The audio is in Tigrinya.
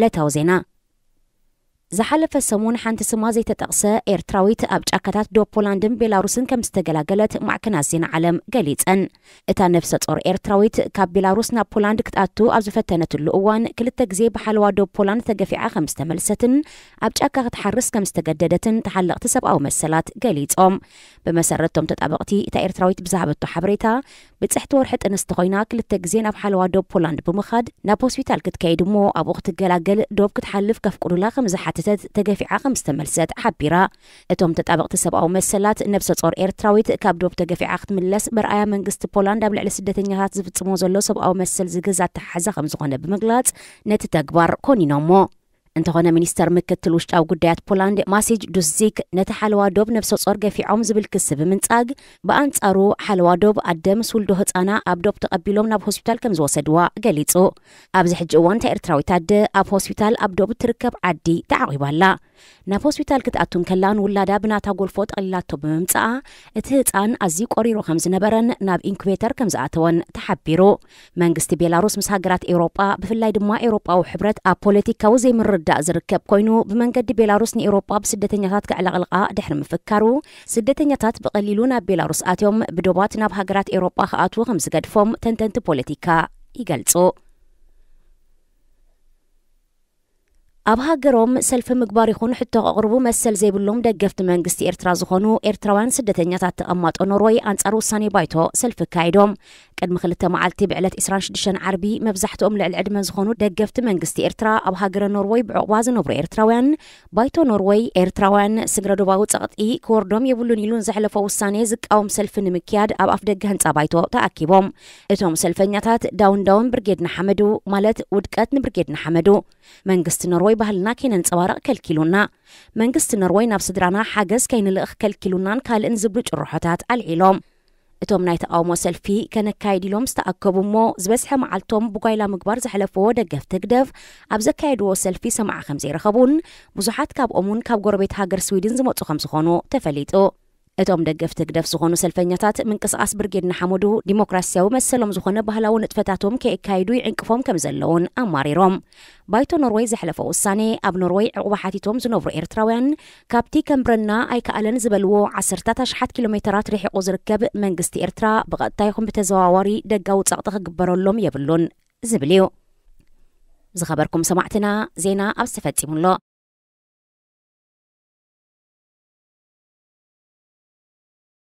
ዕለታዊ ዜና። ዝሓለፈ ሰሙን ሓንቲ ስማ ዘይተጠቕሰ ኤርትራዊት ኣብ ጫካታት ዶብ ፖላንድን ቤላሩስን ከም ዝተገላገለት ማዕከናት ዜና ዓለም ገሊጸን። እታ ነፍሰ ጾር ኤርትራዊት ካብ ቤላሩስ ናብ ፖላንድ ክትኣቱ ኣብ ዝፈተነትሉ እዋን ክልተ ግዜ ብሓለዋ ዶብ ፖላንድ ተገፊዓ ከም ዝተመልሰትን ኣብ ጫካ ክትሓርስ ከም ዝተገደደትን ተሓለቕቲ ሰብኣዊ መሰላት ገሊጾም። ብመሰረቶም ተጣበቕቲ እታ ኤርትራዊት ብዝሃበቶ ሓበሬታ፣ ብጽሕቲ ወርሒ ጥንስቲ ኮይና ክልተ ግዜ ናብ ሓለዋ ዶብ ፖላንድ ብምኻድ ናብ ሆስፒታል ክትከይድ እሞ ኣብኡ ክትገላገል ዶብ ክትሓልፍ ከፍቅዱላ ከም ዝሓተተት ተገፊዓ ከም ዝተመልሰት ሓቢራ። እቶም ተጣበቕቲ ሰብኣዊ መሰላት ነብሰ ጾር ኤርትራዊት ካብ ዶብ ተገፊዓ ክትምለስ መርኣያ መንግስቲ ፖላንድ ኣብ ልዕሊ ስደተኛታት ዝፍጽሞ ዘሎ ሰብኣዊ መሰል ዝግዝ ኣተሓሕዛ ከም ዝኾነ ብምግላጽ ነቲ ተግባር ኮኒኖሞ። እንተኾነ ሚኒስተር ምክትል ውሽጣዊ ጉዳያት ፖላንድ ማሲጅ ዱስዚክ ነቲ ሓለዋ ዶብ ነብሰ ጾር ገፊዖም ዝብል ክሲ ብምንጻግ፣ ብኣንጻሩ ሓለዋ ዶብ ኣደ ምስ ውልዶ ህጻና ኣብ ዶብ ተቐቢሎም ናብ ሆስፒታል ከም ዝወሰድዋ ገሊጹ። ኣብዚ ሕጂ እዋን እታ ኤርትራዊት ኣደ ኣብ ሆስፒታል ኣብ ዶብ እትርከብ ዓዲ ተዓቒባ ኣላ። ናብ ሆስፒታል ክትኣቱ እንከላ ንውላዳ ብናታ ጎልፎ ጠቕሊላቶ ብምምጻኣ፣ እቲ ህጻን ኣዝዩ ቆሪሩ ከም ዝነበረን ናብ ኢንኩቤተር ከም ዝኣተወን ተሓቢሩ። መንግስቲ ቤላሩስ ምስ ሃገራት ኤውሮጳ፣ ብፍላይ ድማ ኤውሮጳዊ ሕብረት ኣብ ፖለቲካዊ ዘይምርድዳእ ዝርከብ ኮይኑ፣ ብመንገዲ ቤላሩስ ንኤውሮጳ ብስደተኛታት ከዕለቕልቓ ድሕሪ ምፍካሩ፣ ስደተኛታት ብቐሊሉ ናብ ቤላሩስ ኣትዮም ብዶባት ናብ ሃገራት ኤውሮጳ ክኣትዉ ከም ዝገድፎም ተንተንቲ ፖለቲካ ይገልጹ። ኣብ ሃገሮም ሰልፊ ምግባር ይኹን ሕቶ ከቕርቡ መሰል ዘይብሎም ደገፍቲ መንግስቲ ኤርትራ ዝኾኑ ኤርትራውያን ስደተኛታት ተቐማጦ ኖርወይ ኣንጻር ውሳኔ ባይቶ ሰልፊ ኣካይዶም። ቅድሚ ክልተ መዓልቲ ብዕለት ዕስራን ሽዱሽተን ዓርቢ መብዛሕትኦም ልዕሊ ዕድመ ዝኾኑ ደገፍቲ መንግስቲ ኤርትራ ኣብ ሃገረ ኖርወይ ብዕቑባ ዝነብሩ ኤርትራውያን ባይቶ ኖርወይ ኤርትራውያን ስግረ ዶባዊ ጸቕጢ ክወርዶም የብሉን ኢሉ ንዘሕለፎ ውሳኔ ዝቃወም ሰልፊ ንምክያድ ኣብ ኣፍደገ ህንጻ ባይቶ ተኣኪቦም። እቶም ሰልፈኛታት ዳውን ዳውን ብርጌድ ንሓመዱ ማለት ውድቀት ንብርጌድ ንሓመዱ መንግስቲ ኖርወይ ባህልና ከይነንጸባርቕ ከልኪሉና፣ መንግስቲ ኖርወይ ናብ ስድራና ሓገዝ ከይንልእኽ ከልኪሉናን ካልእን ዝብሉ ጭርሖታት ኣልዒሎም። እቶም ናይ ተቓውሞ ሰልፊ ከነካይድ ኢሎም ዝተኣከቡ እሞ ዝበዝሐ መዓልቶም ብጓይላ ምግባር ዘሕለፍዎ ደገፍቲ ህግደፍ ኣብ ዘካየድዎ ሰልፊ ሰማዒ ከም ዘይረኸቡን ብዙሓት ካብኦም እውን ካብ ጎረቤት ሃገር ስዊድን ዝመጹ ከም ዝኾኑ ተፈሊጡ። እቶም ደገፍቲ ህግደፍ ዝኾኑ ሰልፈኛታት ምንቅስቓስ ብርጌድ ንሓመዱ ዲሞክራሲያዊ መሰሎም ዝኾነ ባህላዊ ንጥፈታቶም ከየካይዱ ይዕንቅፎም ከም ዘለውን ኣማሪሮም። ባይቶ ኖርወይ ዘሕለፎ ውሳኔ ኣብ ኖርወይ ዕቑባ ሓቲቶም ዝነብሩ ኤርትራውያን ካብቲ ከምብረና ኣይከኣለን ዝበልዎ ዓሰርታት ኣሽሓት ኪሎ ሜተራት ርሒቑ ዝርከብ መንግስቲ ኤርትራ ብቐጥታ ይኹን ብተዘዋዋሪ ደጋዊ ጸቕጢ ክግበረሎም የብሉን ዝብል እዩ። ዝኸበርኩም ሰማዕትና ዜና ኣብ ዝተፈጺሙ ኣሎ።